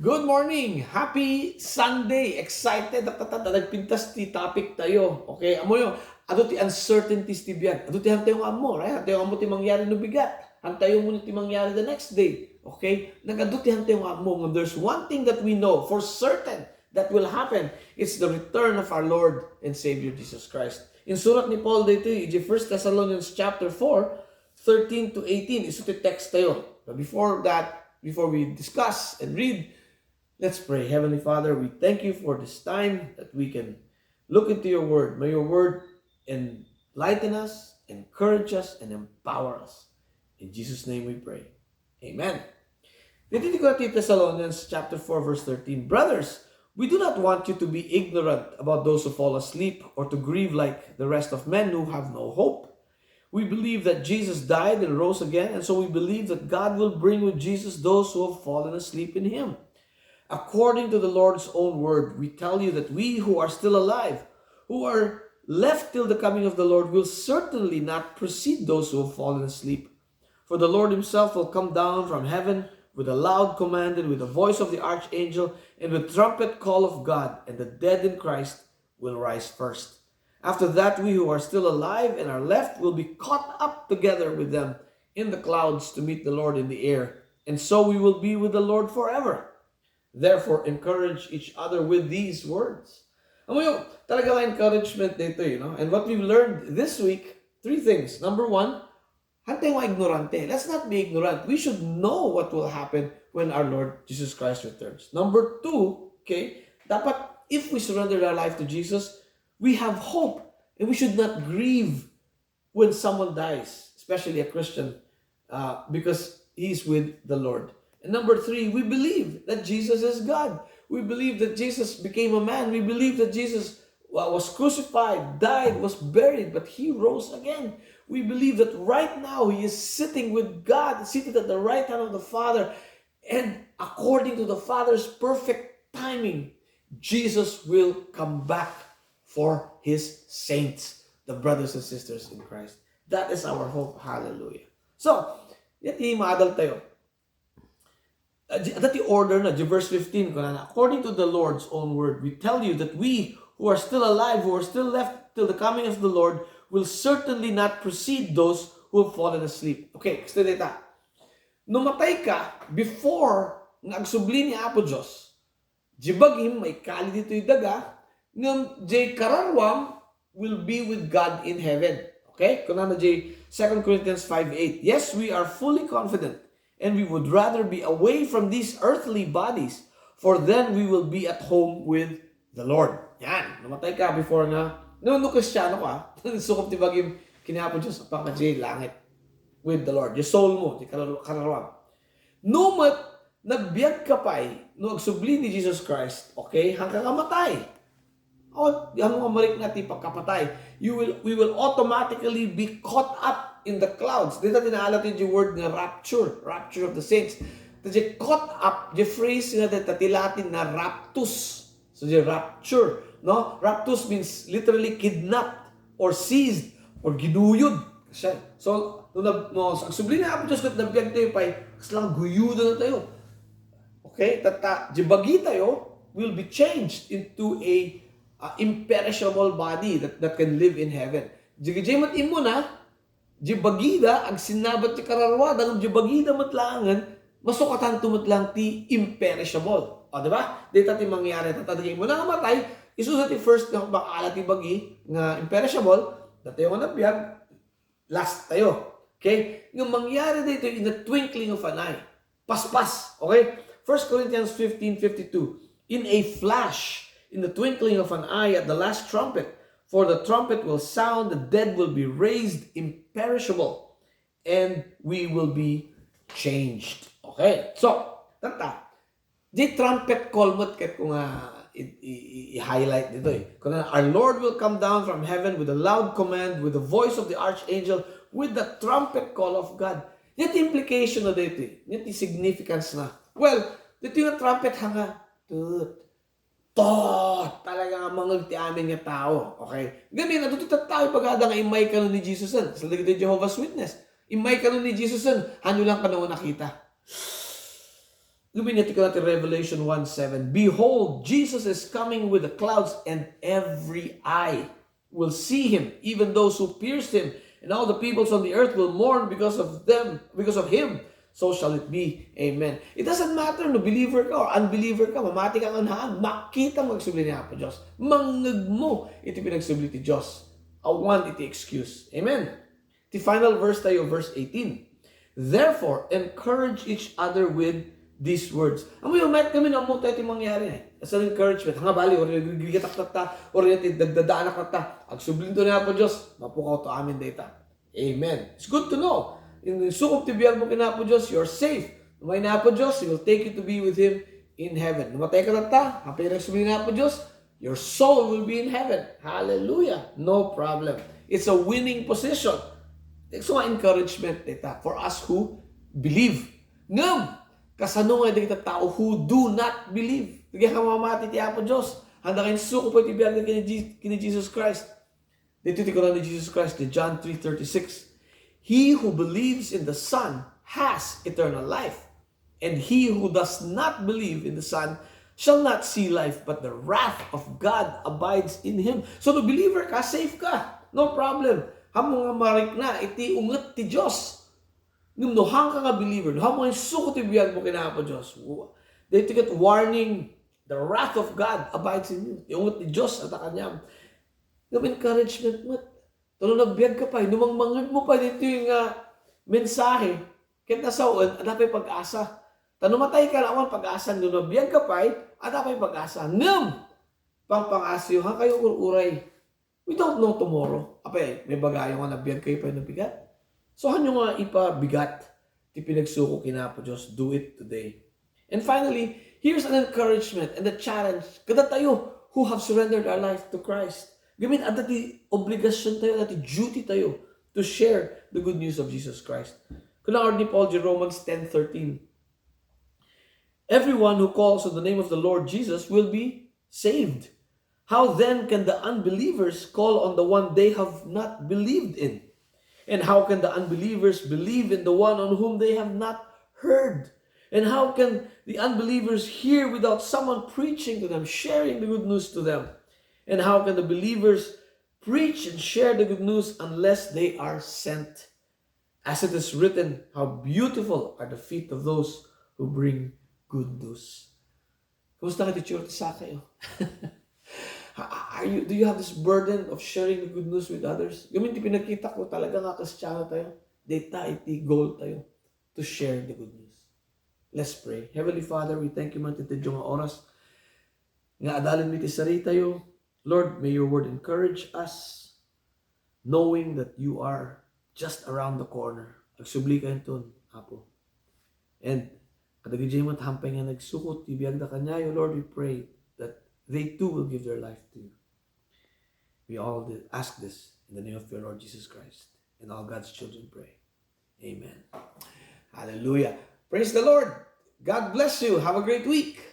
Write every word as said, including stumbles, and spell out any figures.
Good morning! Happy Sunday! Excited! Tatata, nagpintas ti topic tayo. Okay, amoyo, adu ti uncertainties ti biag. Adu ti hantayo nga ammo, right? Hantayo nga ammo ti mangyari no bigat. Hantayo mo ti mangyari the next day. Okay? Nagadu ti hantayo nga ammo. There's one thing that we know for certain that will happen. It's the return of our Lord and Savior Jesus Christ. Insurat ni Paul dito, iti First Thessalonians chapter four, thirteen to eighteen. Isu ti text tayo. But before that, before we discuss and read, let's pray. Heavenly Father, we thank you for this time that we can look into your word. May your word enlighten us, encourage us, and empower us. In Jesus' name we pray. Amen. Dito ti Thessalonians chapter four, verse thirteen. Brothers, we do not want you to be ignorant about those who fall asleep or to grieve like the rest of men who have no hope. We believe that Jesus died and rose again, and so we believe that God will bring with Jesus those who have fallen asleep in him. According to the Lord's own word, we tell you that we who are still alive, who are left till the coming of the Lord, will certainly not precede those who have fallen asleep. For the Lord himself will come down from heaven with a loud command and with the voice of the archangel and with trumpet call of God, and the dead in Christ will rise first. After that, we who are still alive and are left will be caught up together with them in the clouds to meet the Lord in the air, and so we will be with the Lord forever. Therefore, encourage each other with these words. Amoyo, talaga nga encouragement dito, you know? And what we've learned this week, three things. Number one, hantayo nga ignorante. Let's not be ignorant. We should know what will happen when our Lord Jesus Christ returns. Number two, okay, dapat if we surrender our life to Jesus, we have hope and we should not grieve when someone dies, especially a Christian, uh, because he is with the Lord. And number three, we believe that Jesus is God. We believe that Jesus became a man. We believe that Jesus wa- was crucified, died, was buried, but he rose again. We believe that right now he is sitting with God, seated at the right hand of the Father. And according to the Father's perfect timing, Jesus will come back for his saints, the brothers and sisters in Christ. That is our hope. Hallelujah. So, yati maadal tayo. Uh, j- that the order na, verse fifteen, kunana, "According to the Lord's own word, we tell you that we who are still alive, who are still left till the coming of the Lord, will certainly not precede those who have fallen asleep." Okay, kasta dita. No matay ka before nga agsubli ni Apo Dios, di bagim maikali ditoy daga, ngem di kararuam will be with God in heaven. Okay? Kunana di Second Corinthians five eight, "Yes, we are fully confident, and we would rather be away from these earthly bodies, for then we will be at home with the Lord." Yan. Namatay ka before nga, no, no Kristiano ka, sukop ti bagim kini Apo Dios, apan ka di langit with the Lord. Di soul mo, di karar-, kararuam. No met, nagbiag ka pay, no agsubli ni Jesus Christ, okay, hanka nga matay. O, di ano nga marikna ti pagkapatay. You will, we will automatically be caught up in the clouds. Dita ti naalat ti word nga rapture, rapture of the saints. Ta di caught up, di phrase nga dita ti Latin na raptus. So, di rapture, no? Raptus means literally kidnapped or seized or ginuyod. Siya. So, no, nag-, no, agsubli ni Apo Dios ket nagbiag tayo pay, kasla nga guyudan na tayo. Okay? Tatta, di bagi tayo will be changed into a, uh, imperishable body that, that can live in heaven. Di, di met immuna, di bagida, agsinnabat ti kararuada, ngem di bagida met laengen, masukatanto met laeng ti imperishable. O, di ba? Dita ti mangyari. Tatta, di immuna nga matay, isu sa ti first nga makaala ti bagi nga imperishable, datayo nga nagbiag, last tayo. Okay? Nga mangyari dito in the twinkling of an eye. Paspas. Okay? First Corinthians fifteen fifty-two, "In a flash, in the twinkling of an eye, at the last trumpet, for the trumpet will sound, the dead will be raised imperishable, and we will be changed." Okay? So, tanta, di trumpet call met ket ko nga i-, i-, i-, i-highlight dito eh. Kuna, "Our Lord will come down from heaven with a loud command, with the voice of the archangel, with the trumpet call of God." Yan ti implication na dito eh. Yan ti significance na. Well, dito nga trumpet hanga, tut, tot, talaga nga mangeg ti amin nga tao. Okay? Gamin, adu ti tattao, ibagada nga immay kano ni Jesusen. Sa dagiti Jehovah's Witness, immay kano ni Jesusen, ano lang kano nakita? Luminati ko natin Revelation one seven. "Behold, Jesus is coming with the clouds, and every eye will see him, even those who pierced him, and all the peoples on the earth will mourn because of them, because of him. So shall it be. Amen." It doesn't matter no believer ka or unbeliever ka, mamati ka nga haan, makita mo agsubli ni Apo Dios. Mangngeg mo iti pinagsubli ti Dios. Awan iti excuse. Amen. Ti final verse tayo, verse eighteen. "Therefore, encourage each other with these words." Amoyo, met kami no ammo tayo ti mangyari, eh. As an encouragement. Nga bali, or nagrigatak tatta, or ti dagdadaanak tatta. Agsublinto ni Apo Dios, mapukawto amin dayta. Amen. It's good to know. In, in sukob ti biag mo ken Apo Dios, you're safe. Umay ni Apo Dios, He will take you to be with Him in heaven. Numatay ka tatta, apay nagsubli ni Apo Dios, your soul will be in heaven. Hallelujah. No problem. It's a winning position. So, nga encouragement dayta for us who believe. Ngem, kasano nga dagiti tao who do not believe? Dagiti mamati ti Apo Dios. Haan da nga insukob ti biag ken ni Je-, ken ni Jesus Christ. Dito ti kuna ni Jesus Christ, ti John three thirty-six, "He who believes in the Son has eternal life, and he who does not believe in the Son shall not see life, but the wrath of God abides in him." So, no believer ka, safe ka. No problem. Haan mo nga marikna iti unget ti Dios. Ngem no haan ka nga believer, no haan mo nga insukob ti biag mo ken Apo Dios, wa-, daytoy ket warning, "The wrath of God abides in you." Ti unget ti Dios adda kaniam. Ngem encouragement met. Ta no nagbiag ka pay, no mangmangngeg mo pay ditoy nga mensahe, ket nasawen, adda pay pag-asa. Ta no matay ka, awan pag-asa, no nagbiag ka pay, adda pay pag-asa. Ngem, pangpangasiyo, haankayo ur-uray. We don't know tomorrow. Apay, may bagayo nga nagbiag kayo pay no bigat. So, haanyo nga ipabigat ti pinagsuko ken Apo Dios, do it today. And finally, here's an encouragement and a challenge kadatayo who have surrendered our life to Christ. Gamin, adda ti obligasyon tayo, adda ti duty tayo to share the good news of Jesus Christ. Kuna ni Paul ti Romans ten thirteen, "Everyone who calls on the name of the Lord Jesus will be saved. How then can the unbelievers call on the one they have not believed in? And how can the unbelievers believe in the one on whom they have not heard? And how can the unbelievers hear without someone preaching to them, sharing the good news to them? And how can the believers preach and share the good news unless they are sent? As it is written, how beautiful are the feet of those who bring good news." Kumusta nga ti itsura ti sakayo? Are you, do you have this burden of sharing the good news with others? Gamin ti pinakita ko talaga nga Kristiano tayo. Dayta iti goal tayo, to share the good news. Let's pray. Heavenly Father, we thank you man ti tedyo nga oras nga adalen mi ti saritayo. Lord, may your word encourage us, knowing that you are just around the corner. Agsubli ka inton, Apo. And kadagiti met hampay nga nagsuko ti biagda kaniayo, Lord, we pray that they too will give their life to you. We all ask this in the name of your Lord Jesus Christ. And all God's children pray, "Amen." Hallelujah. Praise the Lord. God bless you. Have a great week.